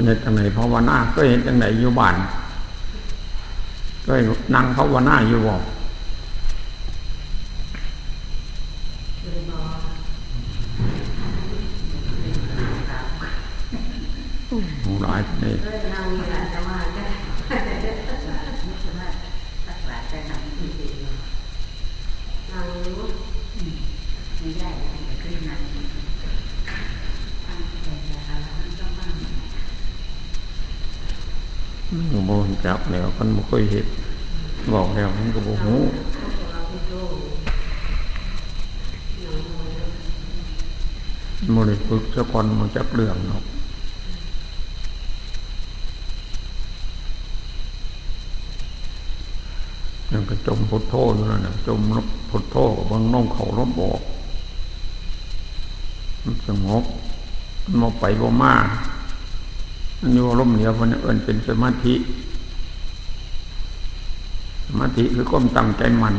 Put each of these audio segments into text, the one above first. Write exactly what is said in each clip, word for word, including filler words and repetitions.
เฮ็ดจั่งใดภาวนา เคยเฮ็ดจั่งใดอยู่บ้าน เคยนั่งภาวนาอยู่บ่? หลายนี่ มันก็บ่รู้จักแหล้ว คันบ่เคยเฮ็ด บอกแล้วมันก็บ่รู้ บ่ได้ฝึกซะก่อน บ่จักเรื่องดอก มันก็จมพุทโธอยู่นั่นน่ะ จมพุทโธ เบิ่งลมเข้าลมออก มันสงบ มันบ่ไปบ่มา มันอยู่อารมณ์เดียว มันเอิ้นเป็นสมาธิ สมาธิคือความตั้งใจมั่น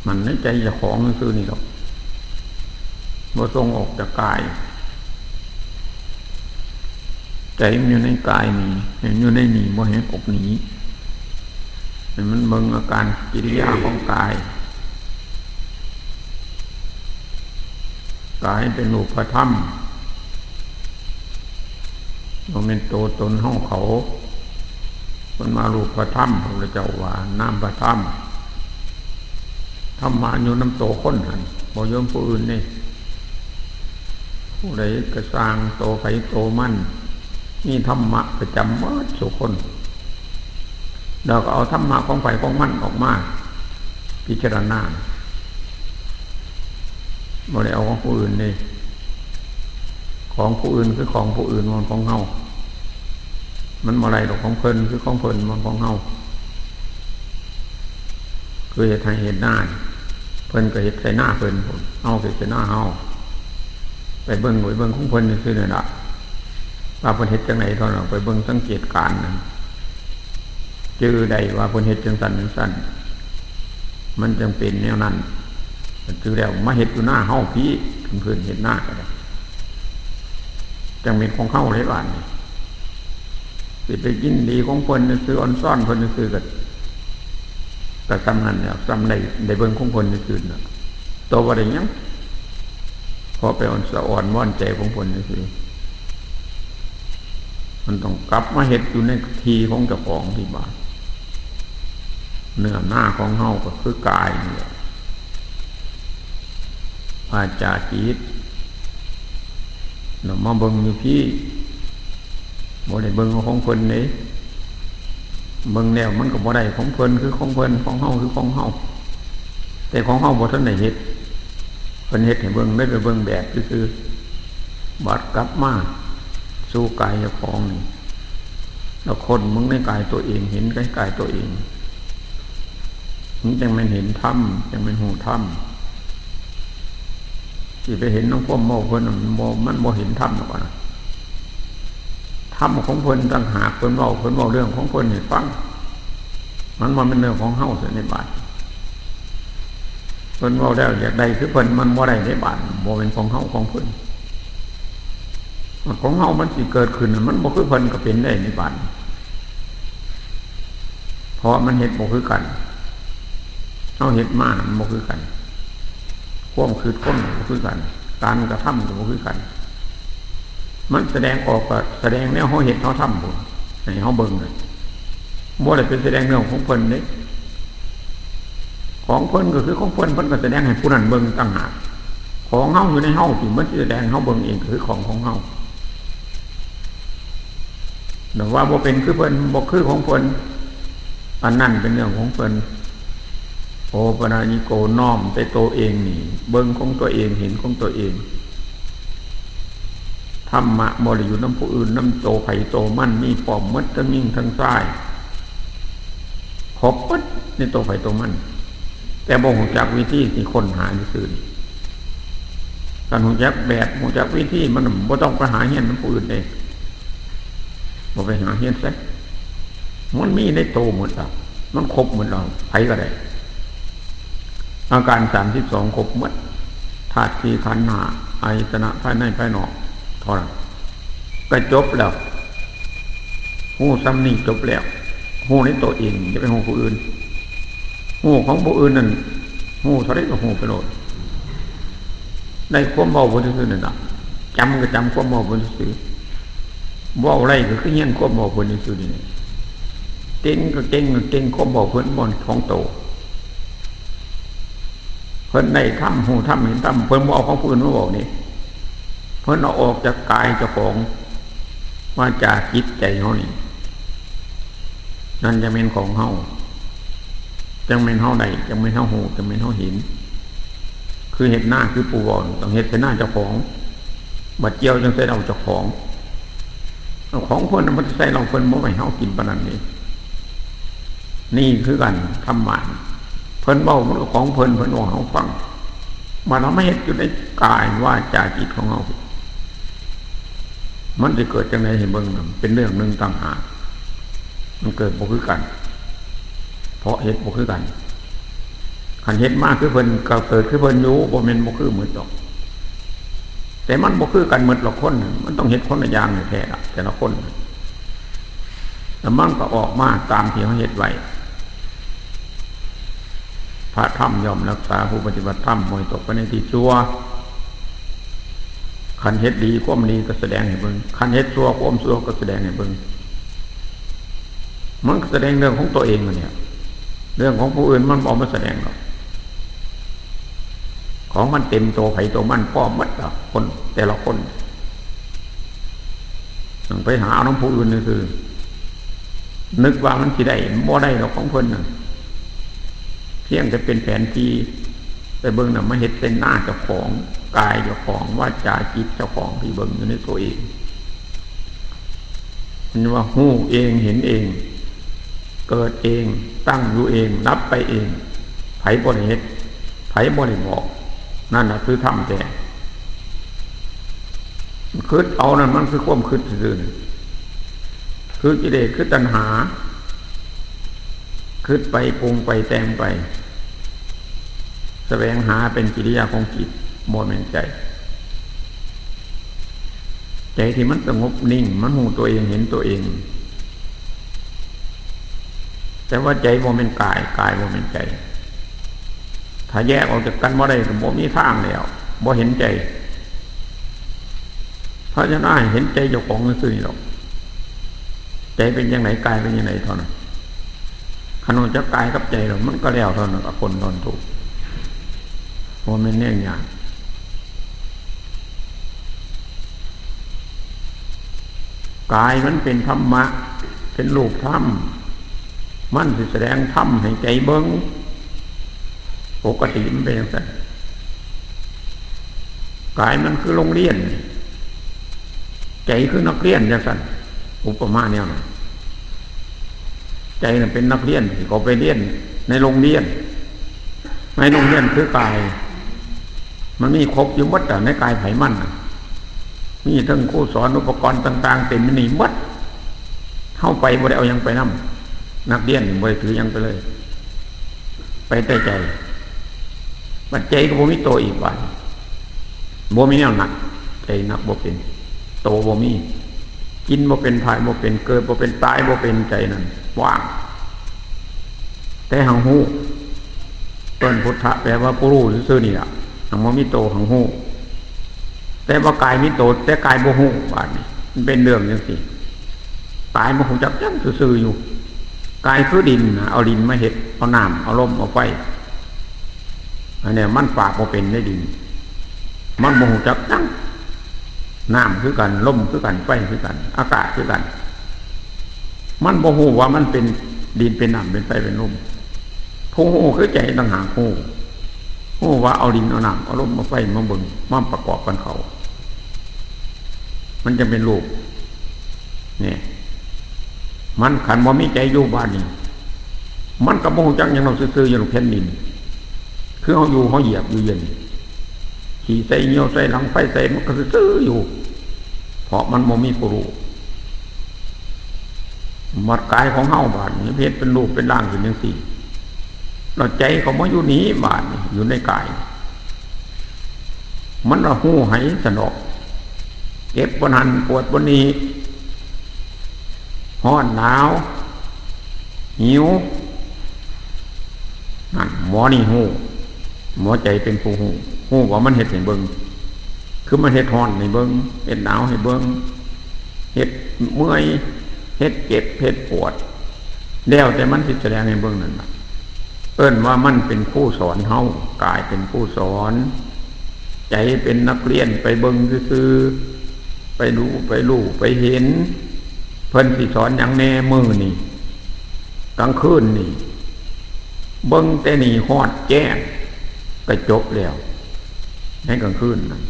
มั่นในใจเจ้าของซื่อๆนี่ดอก บ่ส่งออกจากกาย ใจมันอยู่ในกายนี่ ให้มันอยู่ในนี่ บ่ให้ออกหนี ให้มันเบิ่งอาการกิริยาของกาย กายเป็นรูปธรรม บ่แม่นตัวตนเฮาเขา มันมารูปธรรม พระพุทธเจ้าว่านามธรรม ธรรมะอยู่นำตัวคนหั่น บ่อยู่นำผู้อื่นนี่ ผู้ใดก็ซ่าง ตัวไผตัวมัน มีธรรมะประจำหมดซุคน แล้วก็เอาธรรมะของไผของมันออกมาพิจารณา บ่ได้เอาของผู้อื่นนี่ ของผู้อื่นคือของผู้อื่น บ่แม่นของเฮา มันบ่ได้ดอก ของเพิ่นคือของเพิ่น บ่แม่นของเฮา คือเฮ็ดไฮ่เฮ็ดนา เพิ่นก็เฮ็ดไฮ่นาเพิ่นพู้น เฮาก็เฮ็ดไฮ่นาเฮา ไปเบิ่ง ไปเบิ่งของเพิ่นซื่อๆนั่นล่ะ ว่าเพิ่นเฮ็ดจั่งใดเท่านั้น ไปเบิ่งสังเกตการณ์นั่น จื่อได้ว่าเพิ่นเฮ็ดจั่งซั้นจั่งซั้น มันจั่งเป็นแนวนั้น จื่อแล้วมาเฮ็ดอยู่นาเฮาพี้ เพิ่นเฮ็ดนาก็ได้ จั่งเป็นของเฮาเลยบาดนี้ สิไปยินดีของเพิ่นซื่อ อ่อนซ้อนเพิ่นซื่อก็ ก็ส่ำนั้นแหล้ว ส่ำได้ ได้เบิ่งของเพิ่นซื่อน่ะ ตัวบ่ได้หยัง เพราะไปอ่อนสะอ่อนวอนใจของเพิ่นซื่อ มันต้องกลับมาเฮ็ดอยู่ในที่ของเจ้าของที่บ้าน เนื้อนาของเฮาก็คือกายนี่แหละ วาจาจิต เรามาเบิ่งอยู่พี้ บ่ได้เบิ่งเอาของเพิ่นเด้ เบิ่งแล้วมันก็บ่ได้ของเพิ่นคือของเพิ่น ของเฮาคือของเฮา แต่ของเฮาบ่ทันได้เฮ็ด เพิ่นเฮ็ดให้เบิ่ง เลยไปเบิ่งแบบซื่อๆ บัดกลับมาสู่กายเจ้าของนี่ แล้วค้นเบิ่งในกายตัวเอง เห็นในกายตัวเอง มันจั่งแม่นเห็นธรรม จั่งแม่นฮู้ธรรม สิไปเห็นนำความเว้าเพิ่นน่ะ มันบ่ มันบ่เห็นธรรมดอกนะ ธรรมของเพิ่นต่างหาก เพิ่นเว้า เพิ่นเว้าเรื่องของเพิ่นให้ฟัง มันบ่แม่นเรื่องของเฮาซะในบาด เพิ่นเว้าแล้วอยากได้คือเพิ่น มันบ่ได้ในบาด บ่แม่นของเฮาของเพิ่น ของเฮามันสิเกิดขึ้นน่ะ มันบ่คือเพิ่นก็เป็นได้ในบาด เพราะมันเฮ็ดบ่คือกัน เฮาเฮ็ดมามันบ่คือกัน ความคิดคนก็บ่คือกัน การกระทำก็บ่คือกัน มันแสดงออกก็แสดงแนวเฮาเฮ็ดเฮาทำพู้น ให้เฮาเบิ่งน่ะ บ่ได้ไปแสดงเรื่องของเพิ่นเด้ ของเพิ่นก็คือของเพิ่น เพิ่นก็แสดงให้ผู้นั้นเบิ่งต่างหาก ของเฮาอยู่ในเฮา ที่มันสิแสดงให้เฮาเบิ่งเองก็คือของของเฮา แต่ว่าบ่เป็นคือเพิ่น บ่คือของเพิ่น อันนั้นเป็นเรื่องของเพิ่น โอปะนะญิโก น้อมแต่ตัวเองนี่ เบิ่งของตัวเอง เห็นของตัวเอง ธรรมะบ่ได้อยู่นำผู้อื่น นำโตไผโตมัน มีพร้อมหมด ทั้งยิงทั้งชาย ครบหมดในโตไผโตมัน แต่บ่ฮู้จักวิธีสิค้นหาซื่อๆ คันฮู้จักแบบ ฮู้จักวิธี มันบ่ต้องไปหาเรียนนำผู้อื่นเด้ บ่ไปหาเรียนไส มันมีในโตหมดแล้ว มันครบหมดแล้ว ไผก็ได้ อาการสามสิบสองครบหมด ธาตุสี่ ขันธ์ห้า อายตนะภายในภายนอก เท่านั้น ก็จบแล้ว ฮู้ส่ำนี้จบแล้ว ฮู้ในตัวเอง อย่าไปฮู้ผู้อื่น ฮู้ของผู้อื่นนั่น ฮู้เท่าใดก็ฮู้ไปโลด ได้ความเว้าเพิ่นซื่อๆนั่นล่ะ จำก็จำความเว้าเพิ่นซื่อๆ เว้าได้ก็คือเฮียนความเว้าเพิ่นซื่อๆนี่ เก่งก็เก่งก็เก่งความเว้าเพิ่น บ่แม่นของโต เพิ่นได้ธรรม ฮู้ธรรม เห็นธรรม เพิ่นบ่เอาของผู้อื่นมาเว้านี่ เพิ่นเอาออกจากกายเจ้าของ วาจา จิตใจเฮานี่ นั่นจั่งแม่นของเฮา จั่งแม่นเฮาได้ จั่งแม่นเฮาฮู้ จั่งแม่นเฮาเห็น คือเฮ็ดนา คือผู้เว้า ต้องเฮ็ดใส่นาเจ้าของ บัดเกี่ยวจั่งใส่เหล้าเจ้าของ เอาของเพิ่นน่ะ มันใส่เหล้าเพิ่นบ่ให้เฮากินปานนั้นนี่ นี่คือกัน ธรรมะ เพิ่นเว้ามันก็ของเพิ่น เพิ่นเว้าให้เฮาฟัง บัดเฮามาเฮ็ดอยู่ในกาย วาจา จิตของเฮา มันสิเกิดจั่งใดให้เบิ่งน่ะ เป็นเรื่องหนึ่งต่างหาก มันเกิดบ่คือกัน เพราะเฮ็ดบ่คือกัน คันเฮ็ดมาคือเพิ่นก็เกิดคือเพิ่นอยู่ บ่แม่นบ่คือหมดดอก แต่มันบ่คือกันหมดหรอกคน มันต้องเฮ็ดคนละอย่างแท้ๆล่ะ แต่ละคน แล้วมันก็ออกมาตามที่เฮาเฮ็ดไว้ พระธรรมย่อมรักษาผู้ปฏิบัติธรรมบ่ให้ตกไปในที่ชั่ว คันเฮ็ดดีความดีก็แสดงให้เบิ่ง คันเฮ็ดชั่วความชั่วก็แสดงให้เบิ่ง มันก็แสดงเรื่องของตัวเองนั่นเนี่ย เรื่องของผู้อื่นมันบ่เอามาแสดงหรอก ของมันเต็มตัวไผตัวมันพร้อมหมดล่ะ คนแต่ละคน ไปหาเอานำผู้อื่นซื่อๆ นึกว่ามันสิได้ บ่ได้ดอกของเพิ่นน่ะ เพียงแต่เป็นแผนที่ ไปเบิ่งน่ะ มาเฮ็ดเป็นนาเจ้าของ กายเจ้าของ วาจา จิตเจ้าของ ที่เบิ่งอยู่ในตัวเอง มันว่าฮู้เอง เห็นเอง เกิดเอง ตั้งอยู่เอง ดับไปเอง ไผบ่ได้เฮ็ด ไผบ่ได้บอก นั่นน่ะคือธรรมแท้ คิดเอานั่นมันคือความคิดซื่อๆ คือกิเลส คือตัณหา คิดไป ปรุงไป แต่งไป แสวงหาเป็นกิริยาของจิต บ่แม่นใจ ใจที่มันสงบนิ่ง มันฮู้ตัวเอง เห็นตัวเอง แต่ว่าใจบ่แม่นกาย กายบ่แม่นใจ ถ้าแยกออกจากกันบ่ได้ก็บ่มีทางแล้ว บ่เห็นใจ เพราะฉะนั้นให้เห็นใจเจ้าของซื่อๆนี่หรอก ใจเป็นจั่งใด กายเป็นจั่งใดเท่านั้น คันฮู้จักกายกับใจแล้ว มันก็แล้วเท่านั้น กับคนทนทุกข์ บ่แม่นแนวยาก กายมันเป็นธรรมะ เป็นรูปธรรม มันสิแสดงธรรมให้ใจเบิ่ง ปกติมันเป็นจั่งซั้น กายมันคือโรงเรียน ใจคือนักเรียนจั่งซั้น อุปมาแนวนั้น ใจน่ะเป็นนักเรียนที่เขาไปเรียนในโรงเรียน ในโรงเรียนคือกาย มันมีครบอยู่หมดอะ ในกายไผมันน่ะ มีทั้งครูสอน อุปกรณ์ต่างๆ เต็มอยู่นี่หมด เฮาไปบ่ได้เอาหยังไปนำ นักเรียนนี่บ่ได้ถือหยังไปเลย ไปแต่ใจ บัดใจก็บ่มีโตอีกบาดนี้ บ่มีแนวหนัก ใจหนักบ่เป็น โตบ่มี กินบ่เป็น ถ่ายบ่เป็น เกิดบ่เป็น ตายบ่เป็น ใจนั่นว่าง แต่หังฮู้ เอิ้นพุทธะแปลว่าผู้รู้ซื่อๆนี่ล่ะ หังบ่มีโต หังฮู้ แต่ว่ากายมีโต แต่กายบ่ฮู้ บาดนี้ มันเป็นเรื่องจั่งซี้ กายบ่ฮู้จักหยัง ซื่อๆอยู่ กายคือดินน่ะ เอาดินมาเฮ็ด เอาน้ำ เอาลม เอาไฟ อันเนี้ยมันปากบ่เป็นในดิน มันบ่ฮู้จักหยัง น้ำคือกัน ลมคือกัน ไฟคือกัน อากาศคือกัน มันบ่ฮู้ว่ามันเป็นดิน เป็นน้ำ เป็นไฟ เป็นลม ผู้ฮู้คือใจต่างหากฮู้ ฮู้ว่าเอาดิน เอาน้ำ เอาลม เอาไฟมาเบิ่ง มาประกอบกันเข้า มันจะเป็นรูป เนี่ย มันคันบ่มีใจอยู่บาดนี้ มันก็บ่ฮู้จักหยังดอก ซื่อๆอยู่แผ่นดิน คือเฮาอยู่เฮาเหยียบอยู่เดี๋ยวนี้ ขี้ใส่เหยี่ยวใส่หลังไฟใส่ มันก็ซื่อๆอยู่ เพราะมันบ่มีผู้รู้ บัดกายของเฮาบาดนี้เฮ็ดเป็นรูปเป็นร่างขึ้นจั่งซี้ แล้วใจก็มาอยู่นี่บาดนี้ อยู่ในกาย มันละฮู้ไห้สนอก เจ็บบ่นั่นปวดบ่นี่ ฮ้อนหนาว หิว นั่นหมอนี่ฮู้ หมอใจเป็นผู้ฮู้ ฮู้ว่ามันเฮ็ดให้เบิ่ง คือมันเฮ็ดฮ้อนให้เบิ่ง เฮ็ดหนาวให้เบิ่ง เฮ็ดเมื่อย เฮ็ดเจ็บ เฮ็ดปวด แล้วแต่มันสิแสดงให้เบิ่งนั่นน่ะ เอิ้นว่ามันเป็นครูสอนเฮา กายเป็นครูสอน ใจเป็นนักเรียนไปเบิ่งซื่อๆ ไปรู้ ไปรู้ ไปเห็น เพิ่นสิสอนหยังแหน่มื้อนี่ กลางคืนนี่ เบิ่งแต่นี่ฮอดแจ้ง ก็จบแล้ว ในกลางคืนนั่น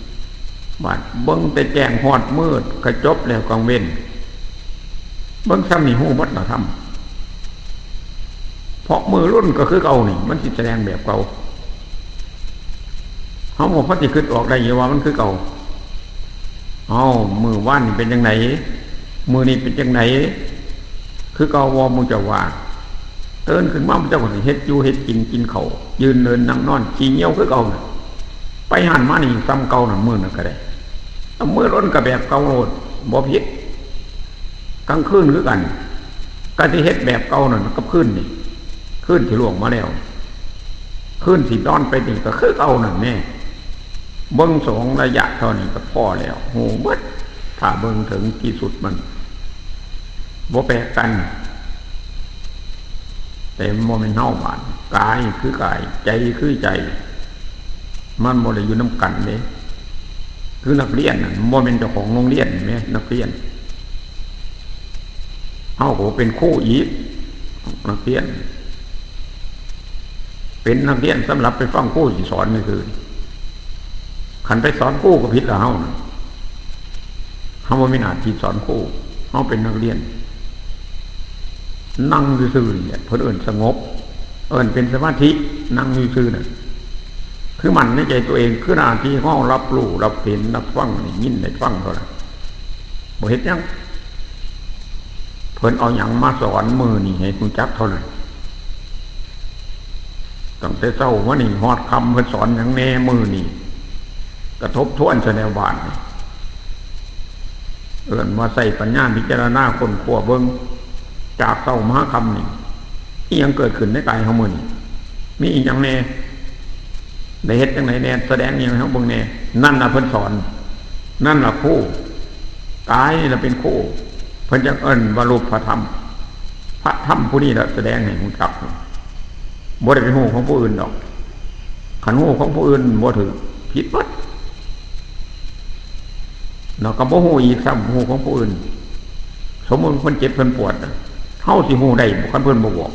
บาดเบิ่งแต่แจ้งฮอดมืด ก็จบแล้วกลางเว็น เบิ่งส่ำนี่ฮู้หมดล่ะธรรม เพราะมื้อรุ่นก็คือเก่านี่ มันสิแสดงแบบเก่า เฮาบ่พอสิคิดออกได้อยู่ว่ามันคือเก่า เอ้า มื้อวานนี่เป็นจั่งใด มื้อนี้เป็นจั่งใด คือเก่าบ่ หมู่เจ้าว่า ตื่นขึ้นมาหมู่เจ้าก็สิเฮ็ดอยู่เฮ็ดกิน กินข้าว ยืนเดินนั่งนอน ขี้เหยี่ยวคือเก่าน่ะ ไปหั้นมานี่ส่ำเก่านั่น มื้อนั้นก็ได้ มื้อรุ่นก็แบบเก่าโลด บ่ผิด กลางคืนคือกัน ก็สิเฮ็ดแบบเก่านั่นกับคืนนี่ คืนที่ล่วงมาแล้ว คืนที่นอนไปนี่ก็คือเก่านั่นแน่ เบิ่งสองระยะเท่านี้ก็พอแล้ว ฮู้เบิด ถ้าเบิ่งถึงที่สุดมัน บ่แปลกกัน แต่มันบ่แม่นเฮาบาด กายคือกาย ใจคือใจ มันบ่ได้อยู่นำกันเด้ คือนักเรียนน่ะ บ่แม่นเจ้าของโรงเรียนแหม นักเรียน เฮาก็เป็นครูอีก นักเรียน เป็นนักเรียนสำหรับไปฟังครูสิสอนนี่คือ คันไปสอนครูก็ผิดละเฮาน่ะ เฮาบ่มีหน้าที่สอนครู เฮาเป็นนักเรียน นั่งซื่อๆนี่แหละ เพิ่นเอิ้นสงบ เอิ้นเป็นสมาธิ นั่งซื่อๆน่ะ คือมั่นในใจตัวเอง คือหน้าที่เฮารับรู้ รับเห็น รับฟัง ได้ยิน ได้ฟังเท่านั้น บ่เฮ็ดหยัง เพิ่นเอาหยังมาสอนมื้อนี้ให้รู้จักเท่านั้น ตั้งแต่เช้ามานี่ฮอดค่ำเพิ่นสอนหยังแหน่มื้อนี้ ก็ทบทวนซะแนวบาดนี่ เอิ้นว่าใช้ปัญญาพิจารณาค้นคว้าเบิ่ง จากเช้ามาฮอดค่ำนี่ อิหยังเกิดขึ้นในกายเฮามื้อนี้ มีอิหยังแหน่ ได้เฮ็ดจั่งใดแหน่ แสดงอิหยังให้เฮาเบิ่งแหน่ นั่นล่ะเพิ่นสอน นั่นล่ะครู กายนี่ล่ะเป็นครู เพิ่นจั่งเอิ้นว่ารูปธรรม พระธรรมผู้นี้ล่ะแสดงให้รู้จัก บ่ได้ไปฮู้ของผู้อื่นดอก คันฮู้ของผู้อื่นบ่ถืก ผิดเบิด แล้วก็บ่ฮู้อีกซ้ำ ฮู้ของผู้อื่น สมมุติเพิ่นเจ็บเพิ่นปวดน่ะ เฮาสิฮู้ได้บ่ คันเพิ่นบ่บอก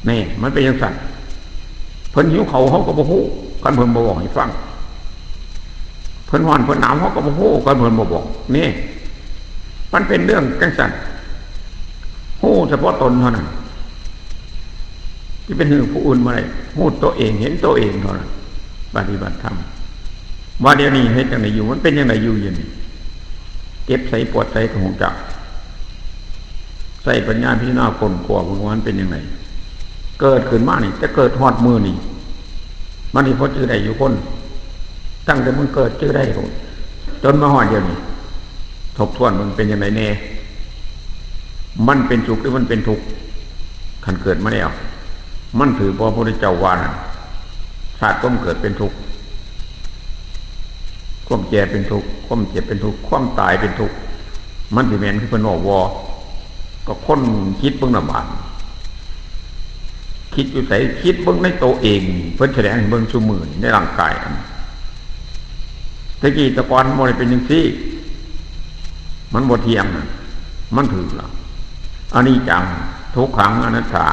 แน่ มันเป็นจั่งซั้น เพิ่นหิวข้าว เฮาก็บ่ฮู้ คันเพิ่นบ่บอกให้ฟัง เพิ่นร้อนเพิ่นหนาว เฮาก็บ่ฮู้ คันเพิ่นบ่บอก นี่ มันเป็นเรื่องจั่งซั้น ฮู้เฉพาะตนเท่านั้น สิไปฮู้ผู้อื่นบ่ได้ ฮู้ตัวเอง เห็นตัวเองเท่านั้น ปฏิบัติธรรม ว่าเดี๋ยวนี้เฮ็ดจั่งใดอยู่ มันเป็นจั่งใดอยู่ อยู่นี่ เจ็บไสปวดไสก็ฮู้จัก ใช้ปัญญาพิจารณาค้นคว้าเบิ่งว่ามันเป็นจั่งใด เกิดขึ้นมานี่ แต่เกิดฮอดมื้อนี่ มันสิพอจื่อได้อยู่คน ตั้งแต่มึงเกิดจื่อได้โลด จนมาฮอดเดี๋ยวนี้ ทบทวนมันเป็นจั่งใดแน่ มันเป็นสุขหรือมันเป็นทุกข์ คันเกิดมาแล้ว มันถือพระพุทธเจ้าว่านั่น ชาติความเกิดเป็นทุกข์ ความแก่เป็นทุกข์ ความเจ็บเป็นทุกข์ ความตายเป็นทุกข์ มันสิแม่นคือเพิ่นเว้าบ่ ก็ค้นคิดเบิ่งน่ะบาด คิดอยู่ไส คิดเบิ่งในตัวเอง เพิ่นแสดงให้เบิ่งซุมื้อนี้ในร่างกายอัน แต่กี้แต่ก่อนมันบ่ได้เป็นจั่งซี้ มันบ่เที่ยงน่ะ มันถืกละ อนิจจัง ทุกขัง อนัตตา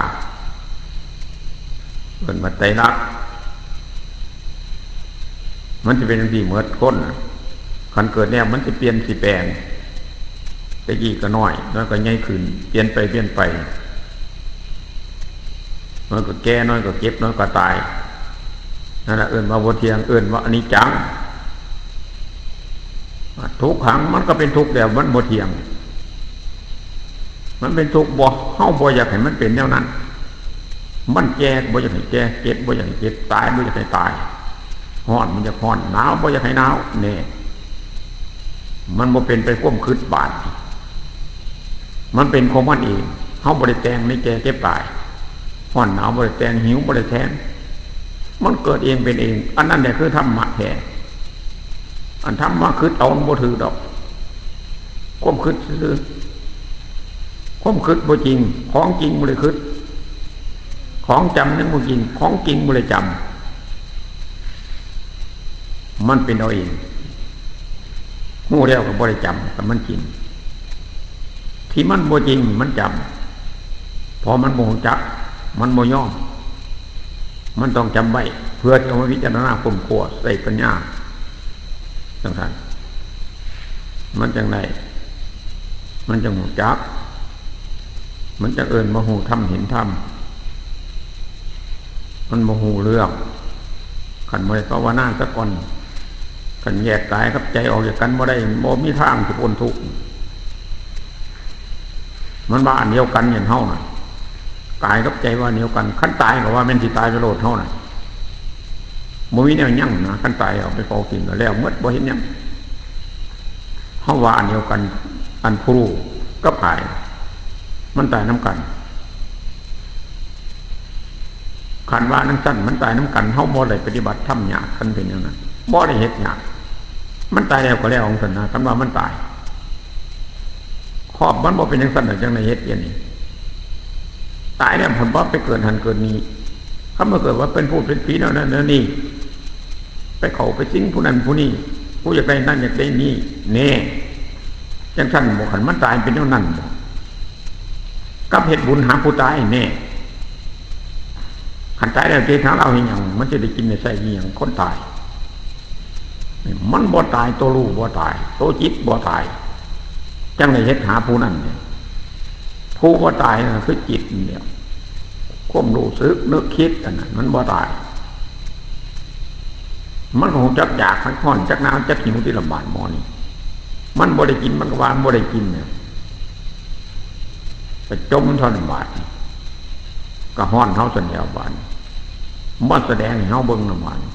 เอิ้นว่าไตรลักษณ์ มันสิเป็นจั่งซี้หมดคนน่ะ คันเกิดแล้วมันสิเปลี่ยนสิแปลง แต่กี้ก็น้อย น้อยก็ใหญ่ขึ้น เปลี่ยนไปเปลี่ยนไป น้อยก็แก่ น้อยก็เจ็บ น้อยก็ตาย นั่นน่ะเอิ้นว่าบ่เที่ยง เอิ้นว่าอนิจจัง ทุกขัง มันก็เป็นทุกข์แล้ว มันบ่เที่ยง มันเป็นทุกข์บ่ เฮาบ่อยากให้มันเป็นแนวนั้น มันแก่บ่อยากให้แก่ เจ็บบ่อยากให้เจ็บ ตายบ่อยากให้ตาย ร้อนบ่อยากร้อน หนาวบ่อยากให้หนาว แน่ มันบ่เป็นไปความคิดบาด มันเป็นของมันเอง เฮาบ่ได้แต่งในแก่เจ็บตาย ฮ้อนหนาวบ่ได้แต่ง หิวบ่ได้แต่ง มันเกิดเองเป็นเอง อันนั้นแหละคือธรรมะแท้ อันธรรมะคิดเอามันบ่ถืกดอก ความคิดซื่อๆ ความคิดบ่จริง ของจริงบ่ได้คิด ของจำยังบ่จริง ของจริงบ่ได้จำ มันเป็นเอาเอง ฮู้แล้วก็บ่ได้จำ แต่มันจริง ที่มันบ่จริงมันจำ เพราะมันบ่ฮู้จัก มันบ่ยอม มันต้องจำไว้ เพื่อจะเอามาพิจารณาค้นคว้าใส่ปัญญา จังซั่น มันจังได๋ มันจังฮู้จัก มันจังเอิ้นว่าฮู้ธรรมเห็นธรรม มันบ่ฮู้เรื่อง คันบ่ได้ภาวนาซะก่อน คันแยกกายกับใจออกจากกันบ่ได้ บ่มีทางสิพ้นทุกข์ มันว่าอันเดียวกันอย่างเฮาน่ะ กายกับใจว่าอันเดียวกัน คันตายก็ว่าแม่นสิตายไปโลดเฮาน่ะ บ่มีแนวยั้งนะ คันตายเอาไปเผาทิ้งก็แล้วหมด บ่เห็นหยัง เฮาว่าอันเดียวกัน อันผู้รู้กับกาย มันตายนำกัน คันว่าจั่งซั่น มันตายนำกัน เฮาบ่ได้ปฏิบัติธรรมยาก คันเป็นอย่างนั้น บ่ได้เฮ็ดยาก มันตายแล้วก็แล้วของซั่นนะ คันว่ามันตาย ครอบมันบ่เป็นจั่งซั่นน่ะ จั่งได้เฮ็ดอย่างนี้ ตายแล้วเพิ่นบ่ไปเกิดหั่นเกิดนี่ คันมาเกิดว่าเป็นผู้เป็นผีแนวนั้นแนวนี้ ไปเข้าไปสิงผู้นั้นผู้นี้ ผู้อยากได้นั่นอยากได้นี่ แน่ จั่งซั่นบ่ คันมันตายเป็นแนวนั้นบ่ กับเฮ็ดบุญหาผู้ตายแน่ คันตายแล้วสิหาลาวเฮ็ดหยัง มันสิได้กินได้ใช้อีหยัง คนตาย มันบ่ตาย ตัวรู้บ่ตาย ตัวจิตบ่ตาย จั่งได้เฮ็ดหาผู้นั้นเนี่ย ผู้บ่ตายนั่นคือจิตนี่แหละ ความรู้สึกนึกคิดอันนั้นมันบ่ตาย มันก็ฮู้จักอยาก จักฮ้อน จักหนาว จักหิวติละบาดหมอนี่ มันบ่ได้กิน มันก็ว่ามันบ่ได้กินเนี่ย ไปจมเท่านั้นบาดนี่ ก็ฮ้อนเฮาซั่นแล้วบาดนี่ มาแสดงให้เฮาเบิ่งนำบาดนี่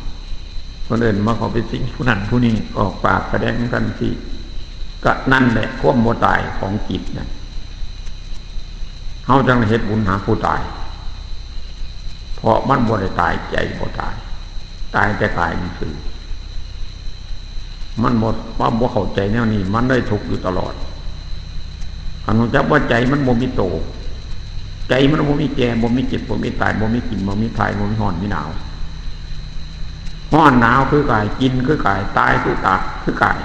คนอื่นมาเข้าไปสิงผู้นั้นผู้นี้ ออกปากแสดงจั่งซี้ ก็นั่นแหละความบ่ตายของจิตนั่น เฮาจั่งเฮ็ดบุญหาผู้ตาย เพราะมันบ่ได้ตาย ใจบ่ตาย ตายแต่กายซื่อ มันบ่ มันบ่เข้าใจแนวนี้ มันเลยทุกข์อยู่ตลอด คันรู้จักว่าใจมันบ่มีโต ใจมันบ่มีแก่ บ่มีเจ็บ บ่มีตาย บ่มีกิน บ่มีถ่าย บ่มีฮ้อน มีหนาว ฮ้อนหนาวคือกาย กินคือกาย ตายคือกาย คือกาย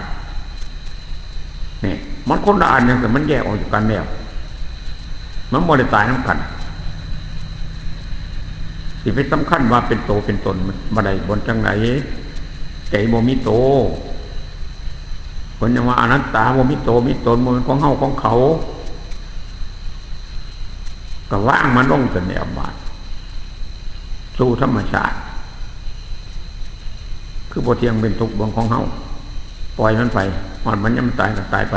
นี่ มันคนละอันกัน แต่มันแยกออกจากกันแล้ว มันบ่ได้ตายนำกัน สิไปสำคัญว่าเป็นโตเป็นตนบ่ได้ บ่จั่งใด ใจบ่มีโต เพิ่นยังว่าอนัตตา บ่มีโตมีตน บ่แม่นของเฮาของเขา ก็วางมันลงซั่นแหละบาด สู่ธรรมชาติ คือบ่เที่ยงเป็นทุกข์บ่ของเฮา ปล่อยมันไป ฮอดมันยามมันตายก็ตายไป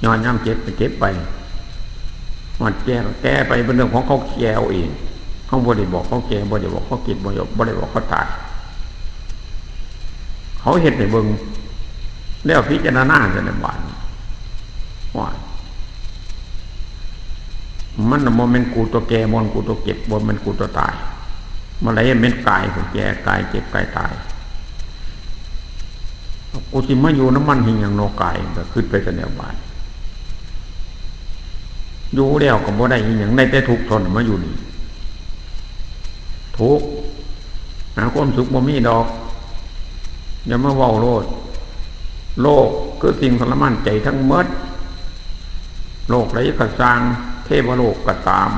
ย้อนยามเจ็บก็เจ็บไป ฮอดแก่ก็แก่ไป เป็นเรื่องของเขาแก่เอาเอง เฮาบ่ได้บอกเขาแก่ บ่ได้บอกเขาเจ็บ บ่ได้ บ่ได้บอกเขาตาย เขาเฮ็ดให้เบิ่ง แล้วพิจารณาซั่นแหละบาดนี้ ว่า มันน่ะบ่แม่นกูตัวแก่ บ่แม่นกูตัวเจ็บ บ่แม่นกูตัวตาย มันไหลแม่นกายผู้แก่ กายเจ็บ กายตาย กูสิมาอยู่นำมันเฮ็ดหยังเนาะกาย ก็คิดไปซั่นแหละบาด อยู่แล้วก็บ่ได้อีหยัง ได้แต่ทุกข์เท่านั้นมาอยู่นี่ ทุกข์ หาความสุขบ่มีดอก อย่ามาเว้าโลด โลกคือสิ่งทรมานใจทั้งหมด โลกใดก็ซ่าง เทวโลกก็ตาม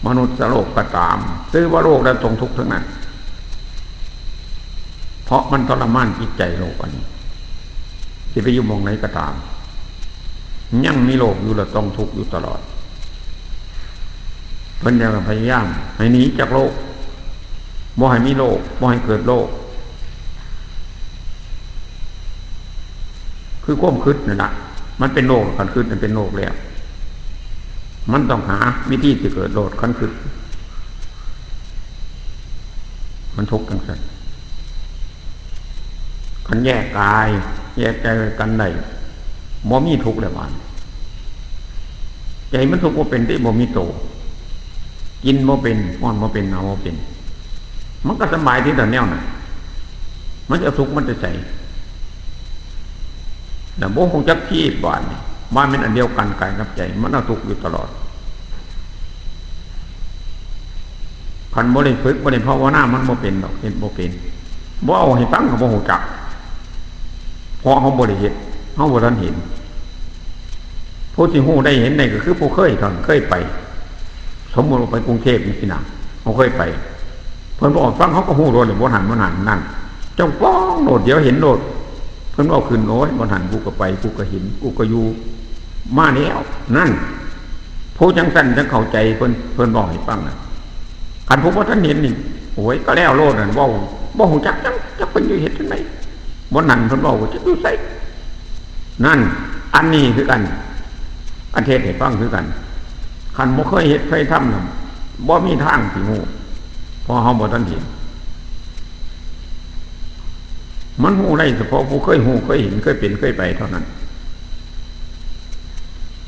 มนุษย์โลกก็ตาม เทวโลกแล้วต้องทุกข์ทั้งนั้น เพราะมันทรมานจิตใจโลกอันนี้ สิไปอยู่หม่องไหนก็ตาม ยังมีโลกอยู่แล้วต้องทุกข์อยู่ตลอด เพิ่นยังพยายามให้หนีจากโลก บ่ให้มีโลก บ่ให้เกิดโลก คือความคิดนั่นน่ะ มันเป็นโลก คันคิดมันเป็นโลกแล้ว มันต้องหาวิธีสิเกิดโลก คันคิด มันทุกข์จังซั่น คันแยกกาย แยกใจกันได้ บ่มีทุกข์แล้วบาดนี้ ใจมันทุกข์บ่เป็นติ บ่มีโต กินบ่เป็น ฮ้อนบ่เป็น หนาวบ่เป็น มันก็สบายที่ตอนแนวนั้น มันจะเอาทุกข์มันจะใส่ แล้วบ่ฮู้จักที่บาดนี้ ว่ามันอันเดียวกันกายกับใจ มันเอาทุกข์อยู่ตลอด คันบ่ได้ฝึก บ่ได้ภาวนา มันบ่เป็นดอก เฮ็ดบ่เป็น บ่เอาให้ฟังก็บ่ฮู้จัก เพราะเฮาบ่ได้เฮ็ด เฮาบ่ทันเห็น ผู้ที่ฮู้ได้เห็นได้ก็คือผู้เคยเท่านั้น เคยไป สมมุติว่าไปกรุงเทพฯนี่สินะ เฮาเคยไป เพิ่นบอกฟัง เฮาก็ฮู้โลดแหละ บ่หัน บ่หัน นั่น เจ้าของโลด เดี๋ยวเห็นโลด เพิ่นเว้าขึ้น โอ้ย บ่หัน กูก็ไป กูก็เห็น กูก็อยู่ มาแล้ว นั่น ผู้จังซั่นจังเข้าใจ เพิ่น เพิ่นเว้าให้ฟังน่ะ คันผู้บ่ทันเห็นนี่ โอ้ย ก็แล้วโลดนั่น เว้า บ่ฮู้จักจัง จักเพิ่นอยู่เฮ็ดจังได๋ บ่หัน เพิ่นเว้าว่าจักอยู่ไส นั่น อันนี้คือกัน อันเทศน์ให้ฟังคือกัน คันบ่เคยเฮ็ดเคยทำน่ะ บ่มีทางสิฮู้ เพราะเฮาบ่ทันเห็น มันฮู้ได้เฉพาะผู้เคยฮู้ เคยเห็น เคยเป็น เคยไปเท่านั้น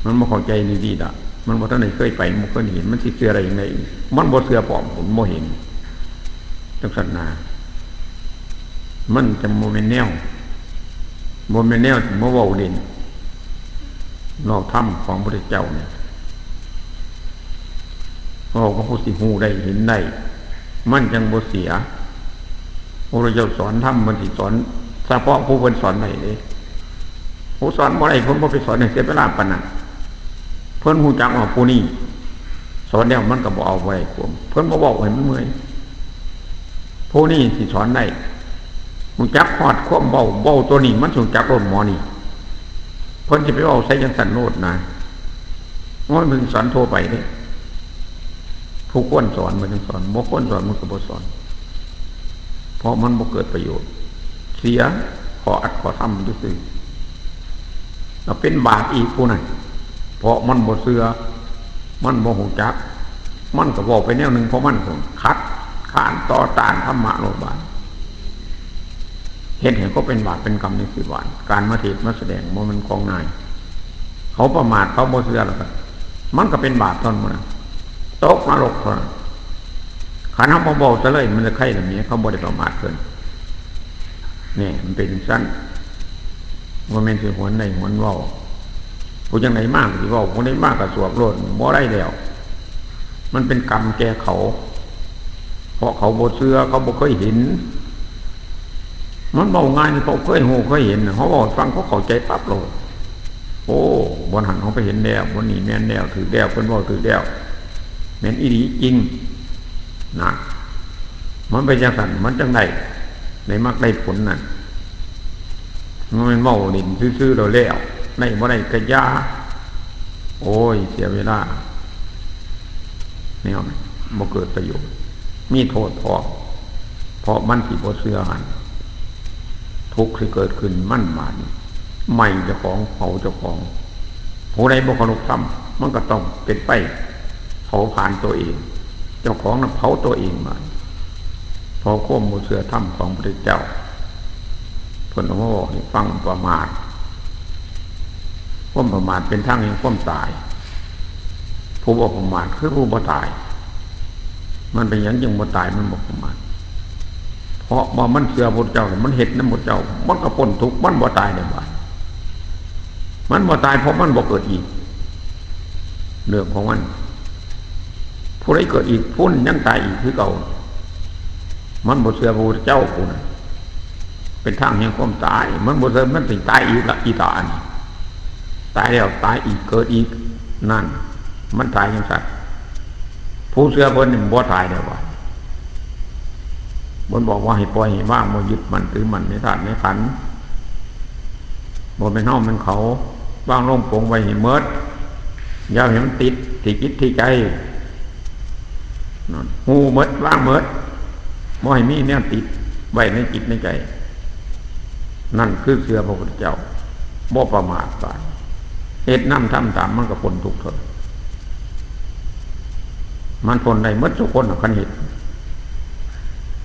มันบ่เข้าใจนี่ดีละ มันบ่ทันได้เคยไป บ่เคยเห็น มันสิเชื่อได้จังได๋ มันบ่เชื่อพร้อม มันบ่เห็น จังซั่นนา มันจั่งบ่แม่นแนว บ่แม่นแนวสิมาเว้าเล่น เว้าธรรมของพระพุทธเจ้านี่ เว้ากับผู้สิฮู้ได้เห็นได้ มันจั่งบ่เสีย พระพุทธเจ้าสอนธรรม มันสิสอนเฉพาะผู้เพิ่นสอนได้เด้ ผู้สอนบ่ได้ เพิ่นบ่ไปสอนให้เสียเวลาปานนั้น เพิ่นฮู้จักว่าผู้นี้สอนแล้วมันก็บ่เอาบ่ได้ความ เพิ่นบ่เว้าให้มันเมื่อย ผู้นี้สิสอนได้ ฮู้จักฮอดความเว้า เว้าตัวนี้มันฮู้จักโลดหมอนี่ เพิ่นสิไปเว้าใส่จังซั่นโลดนะ โอ้ย มันสอนทั่วไปเด้ ผู้ควรสอนมันจั่งสอน บ่ควรสอนมันก็บ่สอน เพราะมันบ่เกิดประโยชน์ เสียข้ออัดข้อธรรมซื่อๆ แล้วเป็นบาปอีกผู้นั้น เพราะมันบ่เชื่อ มันบ่ฮู้จัก มันก็เว้าไปแนวหนึ่งของมัน คัดค้านต่อต้านธรรมะโลดบาด เฮ็ดให้เขาเป็นบาปเป็นกรรมในชีวิต การมาเทศน์มาแสดงบ่แม่นของง่าย เขาประมาท เขาบ่เชื่อแล้วก็ มันก็เป็นบาปเท่านั้นนะ ตกนรกเท่านั้น คันเฮาบ่เว้าซะเลย มันจะไคล่ละเมีย เขาบ่ได้ประมาทเพิ่น นี่มันเป็นจั่งซั่น บ่แม่นสิหวนได้หวนเว้า ผู้จั่งใดมาก็สิเว้า ผู้ใดมาก็สวบโลด บ่ได้แล้ว มันเป็นกรรมแก่เขา เพราะเขาบ่เชื่อ เขาบ่เคยเห็น มันเว้าง่ายนี่ เขาเคยฮู้เคยเห็นน่ะ เขาเว้าให้ฟัง เขาเข้าใจปั๊บโลด โอ้ บ่อนหั้นเขาไปเห็นแล้ว บ่อนนี้แม่นแล้ว ถืกแล้ว เพิ่นเว้าถืกแล้ว แม่นอีหลีจริง นะ มันเป็นจั่งซั่น มันจั่งได้ ได้มรรคได้ผลนั่น มันแม่นเว้าเล่นซื่อๆ แล้วแล้ว ได้บ่ได้ก็อย่า โอ้ย เสียเวลา แนวนั้นบ่เกิดประโยชน์ มีโทษพร้อม เพราะมันสิบ่เชื่อหั้น ทุกข์สิเกิดขึ้นมันบาดนี้ ไหม้เจ้าของ เผาเจ้าของ ผู้ใดบ่เคารพธรรม มันก็ต้องเป็นไฟเผาผลาญตัวเอง เจ้าของน่ะเผาตัวเองบาด เพราะความบ่เชื่อธรรมของพระพุทธเจ้า เพิ่นเอามาบอกให้ฟัง ประมาท ความประมาทเป็นทางแห่งความตาย ผู้บ่ประมาทคือผู้บ่ตาย มันเป็นหยังจึงบ่ตาย มันบ่ประมาท เพราะว่ามันเชื่อพระพุทธเจ้า มันเฮ็ดนำพระพุทธเจ้า มันก็พ้นทุกข์ มันบ่ตายได้บาด มันบ่ตายเพราะมันบ่เกิดอีก เรื่องของมัน ผู้ใดเกิดอีก ผู้นั้นยังตายอีกคือเก่า มันบ่เชื่อพระพุทธเจ้าผู้นั้น เป็นทางแห่งความตาย มันบ่เชื่อ มันสิตายอีกละ อีตาอันนี้ ตายแล้วตายอีก เกิดอีก นั่น มันตายจั่งซั่น ผู้เชื่อเพิ่นนี่บ่ตายแล้ววะ เพิ่นบอกว่าให้ปล่อยให้วาง บ่ยึดมั่นถือมั่นในธาตุในขันธ์ บ่แม่นเฮาแม่นเขา วางลงปลงไว้ให้หมด อย่าให้มันติดที่จิตที่ใจ นั่น ฮู้หมด วางหมด บ่ให้มีแนวติดไว้ในจิตในใจ นั่นคือเชื่อพระพุทธเจ้า บ่ประมาทบาด เฮ็ดนำทำตาม มันก็พ้นทุกข์เถิด มันพ้นได้หมดทุกคนน่ะ คันเฮ็ด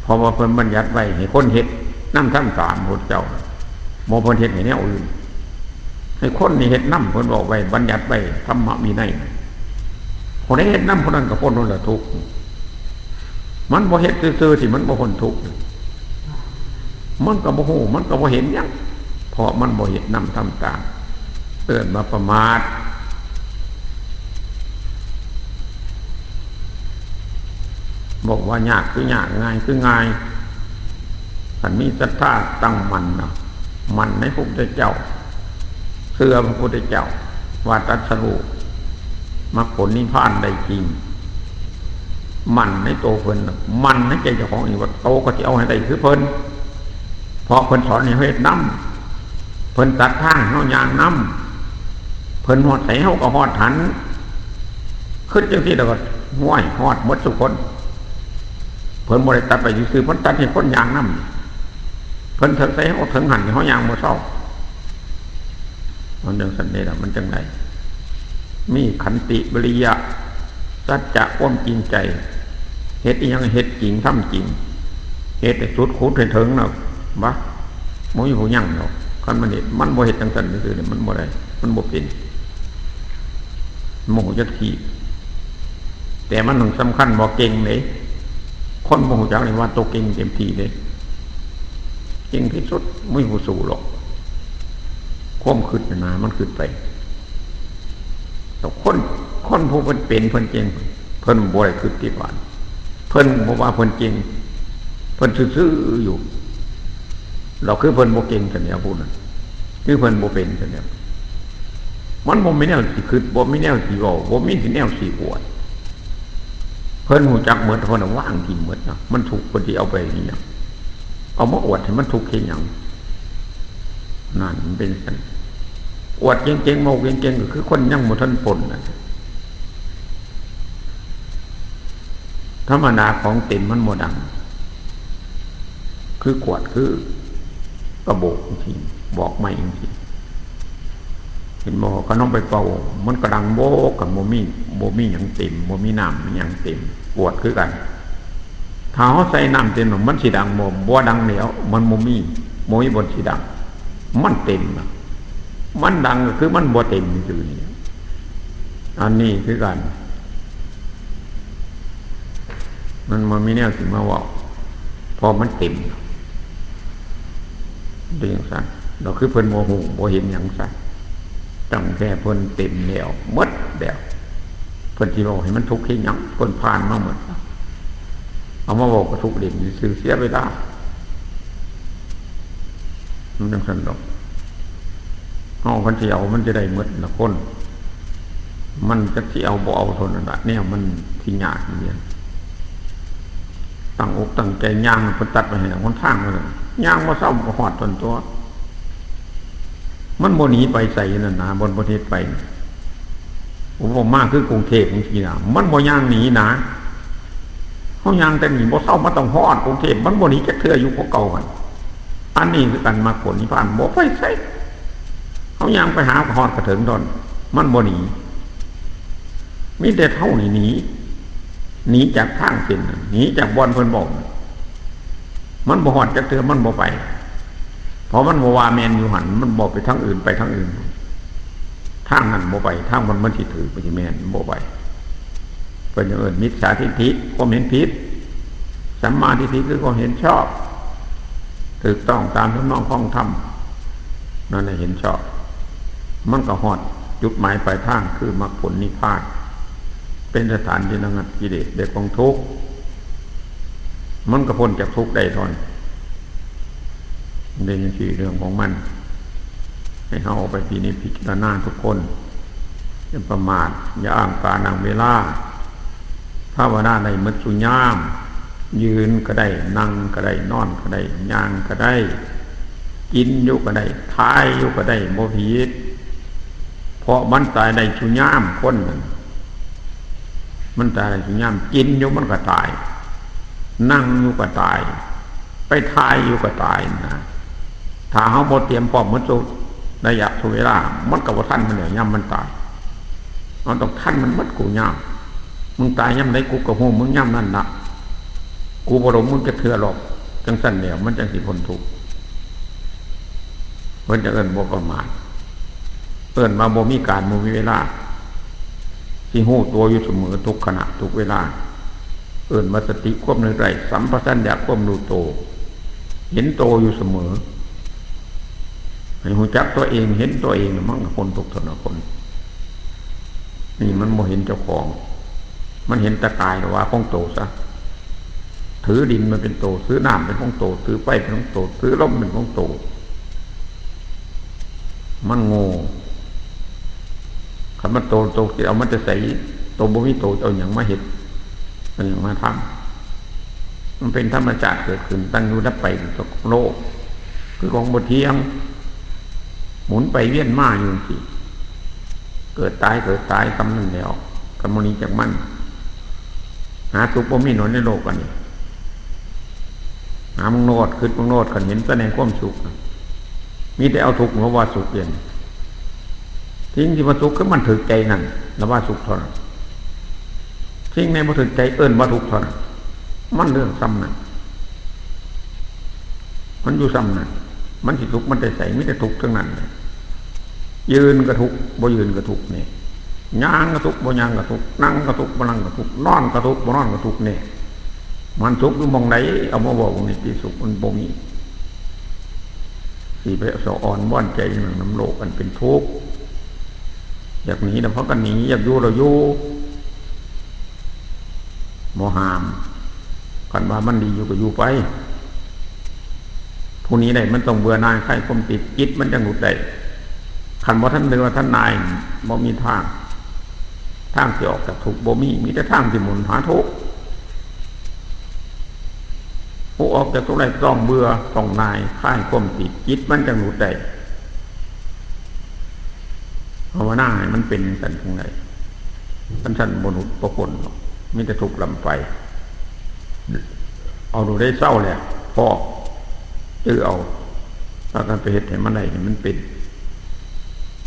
เพราะว่าเพิ่นบัญญัติไว้ให้คนเฮ็ดนำทำตามพระพุทธเจ้า บ่เพิ่นเฮ็ดให้แนวอื่น ให้คนนี่เฮ็ดนำ เพิ่นเว้าไว้ บัญญัติไว้ ธรรมวินัย ผู้ใดเฮ็ดนำผู้นั้นก็พ้นนั่นละทุกข์ มันบ่เฮ็ดซื่อๆ ที่มันบ่พ้นทุกข์ มันก็บ่ฮู้ มันก็บ่เห็นหยัง เพราะมันบ่เฮ็ดนำทำตาม เอิ้นว่าประมาท บอกว่ายากคือยาก ง่ายคือง่าย คันมีศรัทธาตั้งมั่นนะ มั่นในพระพุทธเจ้า เชื่อพระพุทธเจ้า ว่าตรัสรู้มรรคผลนิพพานได้จริง มั่นในตัวเพิ่นน่ะ มั่นในใจเจ้าของเองว่าโตก็สิเอาให้ได้คือเพิ่น เพราะเพิ่นสอนให้เฮ็ดนำ เพิ่นตัดทางให้เฮาย่างนำ เพิ่นฮอดไสเฮาก็ฮอดหั้น คิดจั่งซี้แล้วก็ ห้วย ฮอดหมดซุคน เพิ่นบ่ได้ตัดไปซื่อๆ เพิ่นตัดให้คนย่างนำ เพิ่นเถิงไสเฮาเถิงหั้น เฮาย่างบ่เซา มันจั่งซั้นนี่ล่ะ มันจั่งใด มีขันติวิริยะ สัจจะความจริงใจ เฮ็ดอิหยังเฮ็ดจริงทำจริง เฮ็ดให้สุดขุดให้เถิงน่ะ บ่ บ่มีผู้ยั้งดอก คันมันเฮ็ด มันบ่เฮ็ดจั่งซั้นซื่อๆ นี่มันบ่ได้ มันบ่เป็น มันบ่ฮู้จักที่ แต่มันสำคัญบ่เก่งเด้ คนบ่ฮู้จักนี่ว่าโตเก่งเต็มที่เด้ เก่งที่สุด บ่มีผู้สู้หรอก ความคิดน่ะนะ มันคิดไป แต่คน คนผู้เพิ่นเป็นเพิ่นเก่ง เพิ่นบ่ได้คิดติดหวาน เพิ่นบ่ว่าเพิ่นเก่ง เพิ่นซื่อๆอยู่ เราคือเพิ่นบ่เก่งซั่นแหล้วผู้นั้น คือเพิ่นบ่เป็นซั่นแหล้ว มันบ่มีแนวสิคิด บ่มีแนวสิเว้า บ่มีแนวสิอวด เพิ่นฮู้จักหมด เพิ่นว่างกินหมดนะ มันทุกข์เพิ่นสิเอาไปเฮ็ดหยัง เอามาอวดให้มันทุกข์เฮ็ดหยัง นั่นมันเป็นซั่น อวดเก่งๆ เว้าเก่งๆ ก็คือคนยังบ่ทันพ้นน่ะ ธรรมดาของเต็มมันบ่ดัง คือขวด คือกระบอกจั่งซี้ บอกไม้จั่งซี้ เห็นบ่ คันเอาไปเป่า มันก็ดังโบก คันบ่มี บ่มีหยังเต็ม บ่มีน้ำหยังเต็ม ขวดคือกัน ถ้าเฮาใส่น้ำเต็ม มันสิดังบ่ บ่ดังแล้ว มันบ่มี บ่มีบ่อนสิดัง มันเต็มน่ะ มันดังก็คือมันบ่เต็มซื่อๆ นี่ อันนี้คือกัน มันบ่มีแนวสิมาเว้า เพราะมันเต็ม เป็นจั่งซั้น เราคือเพิ่นบ่ฮู้ บ่เห็นหยังซั้น ตั้งแต่เพิ่นเต็มแล้ว หมดแล้ว เพิ่นสิเว้าให้มันทุกข์เฮ็ดหยัง เพิ่นผ่านมาหมด เอามาเว้าก็ทุกข์เล่นซื่อๆ เสียเวลา มันจั่งซั้นดอก เฮาคันสิเอามันจะได้หมดละคน มันจักสิเอาบ่เอาเท่านั้นละ แนวมันสิยากอยู่เนี่ย ตั้งอกตั้งใจย่าง เพิ่นตัดไว้ให้หนทางนั่นน่ะ ย่างบ่เซาก็ฮอดต้นตัว มันบ่หนีไปไสนั่นนะ บ่อนเพิ่นเฮ็ดไปน่ะ อุปมาคือกรุงเทพฯจั่งซี้นะ มันบ่ย่างหนีนะ เฮาย่างแต่นี่บ่เซา มันต้องฮอดกรุงเทพฯ มันบ่หนีจักเทื่อ อยู่คือเก่าหั่น อันนี้คือกัน มรรคผลนิพพาน บ่ไปไส เฮาย่างไปหาก็ฮอดกระเถิงดอน มันบ่หนี มีแต่เฮานี่หนี หนีจากทางเส้นนั้น หนีจากบ่อนเพิ่นบอก มันบ่ฮอดจักเทื่อ มันบ่ไป เพราะมันบ่ว่าแม่นอยู่หั่น มันบ่ไปทางอื่น ไปทางอื่น ทางนั้นบ่ไป ทางมัน มันสิถืก มันสิแม่น มันบ่ไป เพิ่นจั่งเอิ้นมิจฉาทิฏฐิ ความเห็นผิด สัมมาทิฏฐิคือความเห็นชอบ ถูกต้องตามทำนองของธรรม นั่นน่ะเห็นชอบ มันก็ฮอดจุดหมายปลายทาง คือมรรคผลนิพพาน เป็นสถานที่ระงับกิเลสและกองทุกข์ มันก็พ้นจากทุกข์ได้ตอน เป็นจั่งซี้เรื่องของมัน ให้เฮาเอาไปพินิจพิจารณาทุกคน อย่าประมาท อย่าอ้างการอ้างเวลา ภาวนาได้หมดซุยาม ยืนก็ได้ นั่งก็ได้ นอนก็ได้ ย่างก็ได้ กินอยู่ก็ได้ ถ่ายอยู่ก็ได้ บ่ผิด เพราะมันตายได้ซุยาม คนนั่น มันตายได้ซุยาม กินอยู่มันก็ตาย นั่งอยู่ก็ตาย ไปถ่ายอยู่ก็ตายนะ ถ้าเฮาบ่เตรียมพร้อมหมดซุระยะซุเวลา มันก็บ่ทันมันแล้ว ยามมันตาย เฮาต้องทันมันหมดกู้ยาม มึงตายยามใด กูก็ฮู้มึงยามนั้นละ กูบ่หลงมึงจักเทื่อหรอก จั่งซั้นแล้ว มันจั่งสิพ้นทุกข์ เพิ่นจะเอิ้นบ่ประมาท เอิ้นว่าบ่มีการบ่มีเวลา สิฮู้ตัวอยู่เสมอทุกขณะทุกเวลา เอิ้นว่าสติความระลึกได้ สัมปชัญญะความรู้โต เห็นโตอยู่เสมอ ให้ฮู้จักตัวเอง เห็นตัวเอง มันก็พ้นทุกข์เท่านั้นคน นี่มันบ่เห็นเจ้าของ มันเห็นแต่กายว่าของโตซะ ถือดินมันเป็นโต ถือน้ำเป็นของโต ถือไฟเป็นของโต ถือลมเป็นของโต มันโง่ คันมันโต โตสิเอามันจะใส่ โตบ่มีโตเอาหยังมาเฮ็ด เอาหยังมาทำ มันเป็นธรรมชาติเกิดขึ้นตั้งอยู่ดับไปของโลก คือของบ่เที่ยง หมุนไปเวียนมาอยู่สิ เกิดตาย เกิดตาย กำนั้นแล้ว กำมันนี้จากมัน หาสุขบ่มีหนอนในโลกอันนี้ หามังโนด คิดมังโนด คันเห็นแสดงความสุข มีแต่เอาทุกข์มาว่าสุขเอง สิ่งที่ว่าสุขคือมันถือใจนั่น แล้วว่าสุขเท่านั้น สิ่งไหนบ่ถือใจเอิ้นว่าทุกข์เท่านั้น มันเรื่องซ้ำนั่น มันอยู่ซ้ำนั่น มันสิทุกข์มันได้ใส่ มีแต่ทุกข์ทั้งนั้นเลย ยืนก็ทุกข์ บ่ยืนก็ทุกข์นี่ ย่างก็ทุกข์ บ่ย่างก็ทุกข์ นั่งก็ทุกข์ บ่นั่งก็ทุกข์ นอนก็ทุกข์ บ่นอนก็ทุกข์นี่ มันทุกข์อยู่หม่องใด เอามาบอกนี่ที่สุขมันบ่มี สิไปสะออนว่อนใจอย่างนั้นนำโลกอันเป็นทุกข์ อยากหนีแล้วพากันหนี อยากอยู่แล้วอยู่ บ่ห้าม คันว่ามันดีอยู่ก็อยู่ไป ผู้นี้ได้มันต้องเบื่อหน่ายคลายความติด จิตมันจังหลุดได้ คันบ่ทันเบื่อทันหน่าย บ่มีทาง ทางสิออกจากทุกข์บ่มี มีแต่ทางสิหมุนหาทุกข์ ผู้ออกจากทุกข์ได้ต้องเบื่อ ต้องหน่ายคลายความติด จิตมันจังหลุดได้ ภาวนาให้มันเป็นจังซั่นจังได๋ คันซั่นบ่หลุดบ่พ้นหรอก มีแต่ทุกข์ลำไป เอาดูได้เศร้าแหละ พอ จื้อเอา พากันไปเฮ็ดให้มันได้ ให้มันเป็น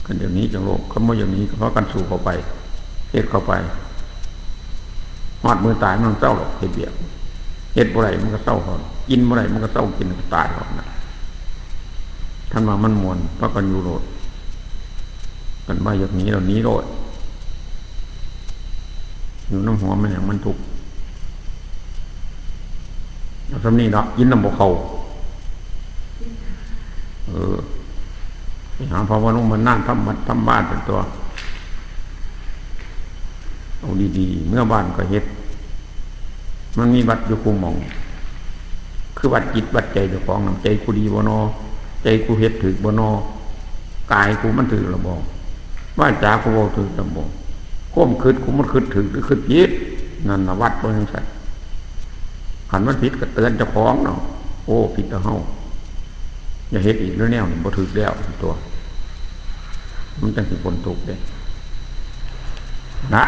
คันอย่างนี้จังโลก คันบ่อย่างนี้ก็พากันสู้เข้าไป เฮ็ดเข้าไป ฮอดมื้อตายมันเศร้าหรอก เฮ็ดเวียก เฮ็ดบ่ได้มันก็เศร้าหรอก กินบ่ได้มันก็เศร้ากินก็ตายหรอกนะ ท่านว่ามันม่วน พากันอยู่โลด กันว่าอยากหนีแล้วหนีโลด อยู่นำหัวมันหยังมันทุกข์ เอาส่ำนี้เนาะ กินนำบ่เข้า เออ ไปหาพระวรุณมานั่งทำวัดทำบ้านเป็นตัว เอาดีๆ เมือบ้านก็เฮ็ด มันมีวัดอยู่คู่หม่อง คือวัดจิตวัดใจเจ้าของนำ ใจกูดีบ่นอ ใจกูเฮ็ดถืกบ่นอ กายกูมันถืกแล้วบ่ วาจากูเว้าถืกแล้วบ่ ความคิดกูมันคิดถืกหรือคิดผิด นั่นน่ะวัดบ่จังซั่น คันมันผิดก็เตือนเจ้าของเนาะ โอ้ ผิดแล้วเฮา อย่าเฮ็ดอีกแล้ว แนวนี้บ่ถืกแล้วตัว มันจังสิพ้นทุกข์เด้ นะ